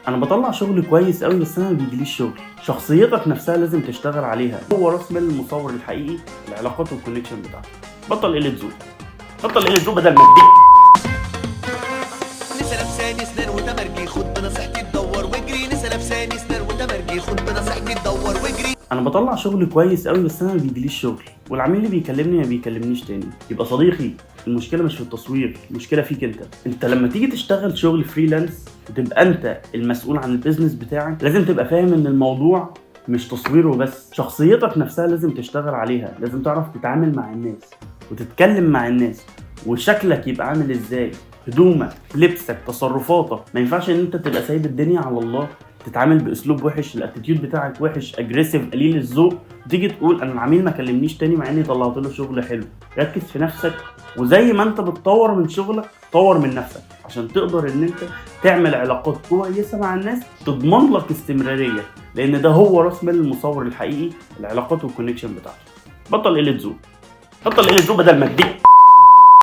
انا بطلع شغل كويس قوي بس انا ما بيجيليش شغل. شخصيتك نفسها لازم تشتغل عليها. هو راس مال المصور الحقيقي العلاقات وال connection بتاعته. بطل قلة ذوق، بطل قلة ذوق بدل ما اديك. نسا لابساني سنان وتمرجي، خد بنصيحتي تدور واجري. نسا لابساني سنان وتمرجي، خد بنصيحتي تدور واجري. انا بطلع شغل كويس قوي بس انا ما بيجيليش شغل، والعميل اللي بيكلمني ما بيكلمنيش تاني. يبقى صديقي المشكلة مش في التصوير، المشكلة فيك انت. انت لما تيجي تشتغل شغل freelance وتبقى انت المسؤول عن ال business بتاعك، لازم تبقى فاهم ان الموضوع مش تصوير وبس. شخصيتك نفسها لازم تشتغل عليها، لازم تعرف تتعامل مع الناس وتتكلم مع الناس، وشكلك يبقى عامل ازاي، هدومك، لبسك، تصرفاتك. ما ينفعش ان انت تبقى سايب الدنيا على الله، تتعامل باسلوب وحش، ال attitude بتاعك وحش، aggressive، قليل الذوق، تيجي تقول انا العميل ما كلمنيش تاني مع اني طلعت له شغل حلو. ركز في نفسك، وزي ما انت بتطور من شغلك طور من نفسك عشان تقدر ان انت تعمل علاقات كويسة مع الناس تضمن لك استمراريه، لان ده هو راس مال المصور الحقيقي، العلاقات وال connection بتاعته. بطل قلة ذوق، بطل قلة ذوق بدل ما اديك.